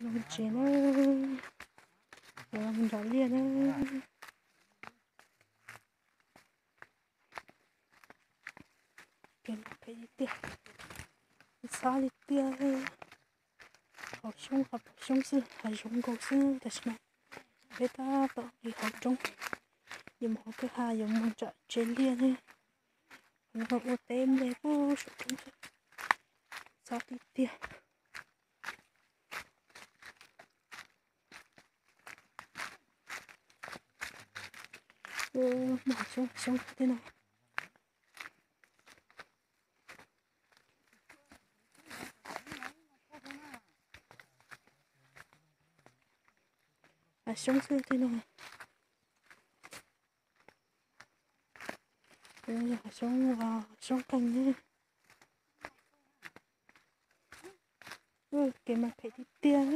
Los tsev na, los nram liaj na. Phem phem li tiag, txhob li tiag. Hav xyoob hav xyoob xwb, hav zoov nkaus xwb tam sim no. Peb tab tom li hauv roob, yuav mus hauv kwj ha, yuav mus nram tsev liaj ne. Ua teb nplej puag saum roob xwb, txhob li tiag. Muaj hav xyoob xyoob thiab no. Hav xyoob xwb thiab no. Hav xyoob, xyoob qeeg ne. Kev mas phem tiag tiag.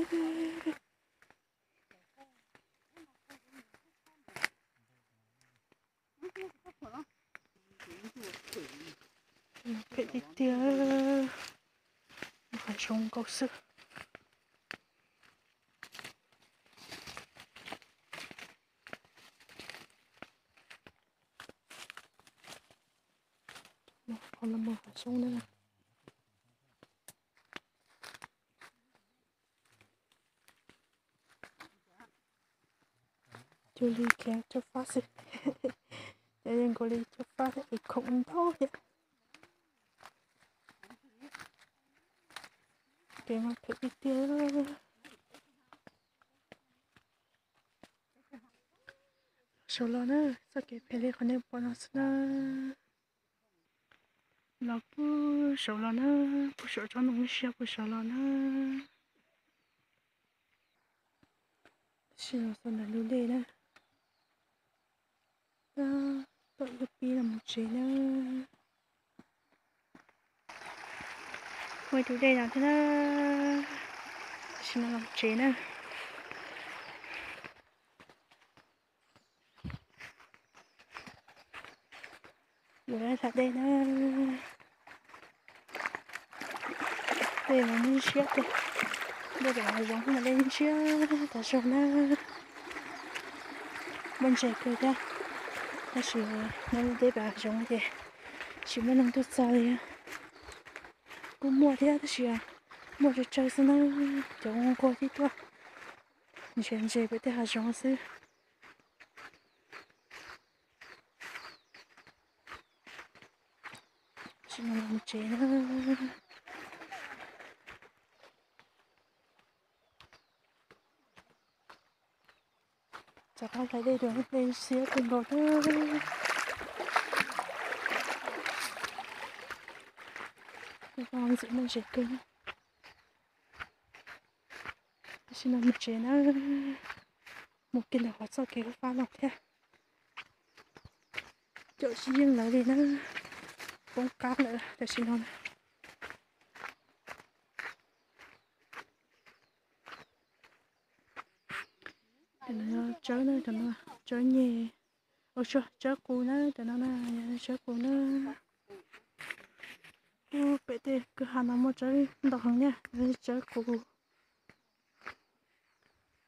Phem tiag tiag, hav zoov nkaus xwb. Qhov no mus hav xyoob na. Cuag li khiav cov fab xwb, cov yeej nkaus li cov fab thiab es khoom ntau thiab. Kev mas phem tiag tiag. Saum los na, txoj kev phem li qhov nej pom no xwb na. Los puag saum los na, puag saum tsob ntoo siab puag saum los na. Tab sis los txog ntawm ntug dej na, tab tom ib lub pib los mus tsev na. Muaj ib tug dej no thiab na, tam sim no los tsev na. Yuav tham dej na. Dej mas ntshiab tiag, dej pem hav zoov mas dej ntshiab tas zog na. Muaj ntses kawg thiab, tab sis nyob deb pem hav zoov ces tsis muaj neeg tuaj txog li. Kuj muaj thiab tab sis muaj tsawg tsawg xwb na, cov nquag tib tuaj nrhiav ntses pem tej hav zoov xwb. Tsis mus tsev na. Rov qab hlais dej dua, dej siab kawg nkaus thiab. Ntxim muaj ntses kawg. Tam sim no mus tsev na, mus kiag ntawm qhov txoj kev fab no thiab. Caum tsis yeej lawv li na, poob qab lawm tam sim no na. Tsawb na, tsawb nyeg, tsawb qus na, tsawb qus na. Pem tej kwj ha no muaj tsawb ntau heev na, tsawb qus.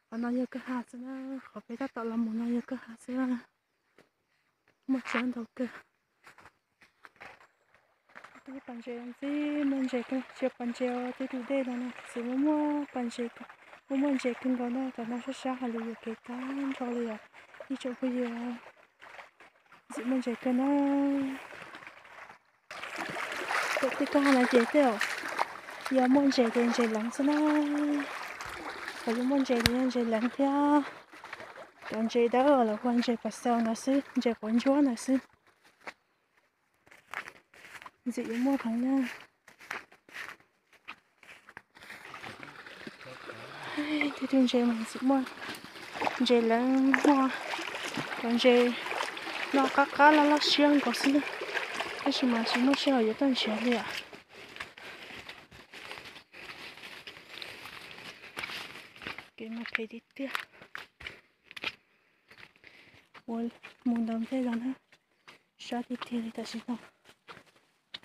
Qhov no yog kwj ha xwb na, qhov peb tab tom los mus no yog kwj ha xwb na. Muaj tsawb ntau kawg. Twb pas ntses ntxim muaj ntses kawg, tsis pas ntses os, tej tus dej no no txawm muaj muaj pas ntses, muaj muaj ntses kawg nkaus na. Tam no sab sab hais lus yuam kev tag nrho li os ib tsoom phooj ywg, ntxim muaj ntses kawg na. Pem tej kwj ha no ces tej zaum yog muaj ntses ces ntses leev xwb na. Qhov yuav muaj ntses ces yog ntses leev thiab. Cov ntses dawb los hu ua ntses pas xaus ntawd xwb, ntses quav ntsuab ntawd xwb. Ntxim yuav muaj heev na. Tej tug ntses mas ntxim muaj, ntses leev muaj, cov ntses no qab qab loj loj siab nkaus xwb na, tab sis mas tsis muaj sij hawm yuav tuaj nrhiav li os. Kev mas phem tiag tiag. Ua mus ntaus ntej los na, sab tiag tiag li tam sim no,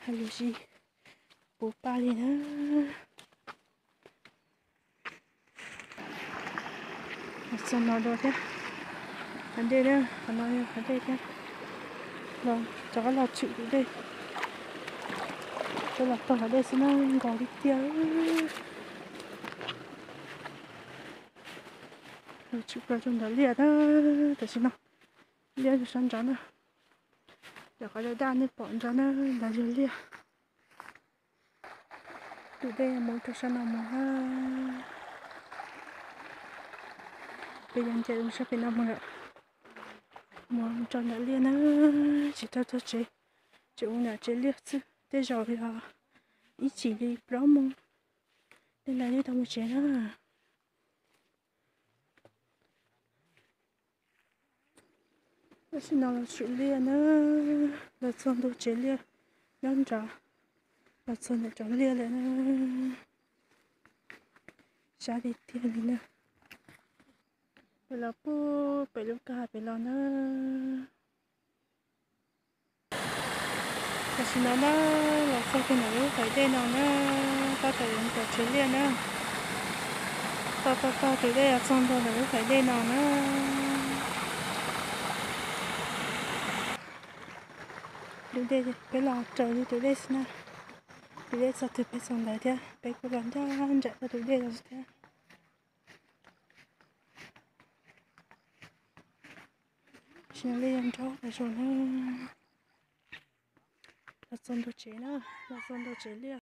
hais lus tsis puv paj li na. Los txog no dua thiab. Hav dej na, qhov no yog hav dej thiab. Los rov qab los tshwm tus dej. Twb los txog hav dej xwb na, nkaus li tiag. Los tshwm plaws rau ntawm liaj na, tam sim no liaj rau sab nraud na. Yog qhov daj daj nej pom nraud na, ntawd yog liaj. Tus dej mus rau sab no mus na. Peb yuav nce mus sab pem no mus lawm. Mus rau ntawm liaj na, tsis tau txog tsev, tseem ua ntawm tsev liaj xwb, tej zaum yog ib chim li plaub moos tej ntawd thiaj tau mus tsev na. Tam sim no los tshwm liaj na, los txog ntua tsev liaj nyob nrad, los txog ntawm cov liaj lawm na. Sab tiag tiag li na. Peb los puag pem lub kwj ha pem los na. Tam sim no na, los txog kiag ntawm lub faim dej no na, tab tom yuav mus tom tsev liaj na. Toj toj toj tus dej los txog ntua ntawm lub faim dej no na. Tus dej peb los raws li tus dej xwb na. Tus dej txog twg peb txog ntawd thiab, peb kuj los ncaj nraim rau tus dej los xwb thiab. Sim no li yog nraub tas zog na. Los txog ntua tsev na, los txog ntua tsev liaj.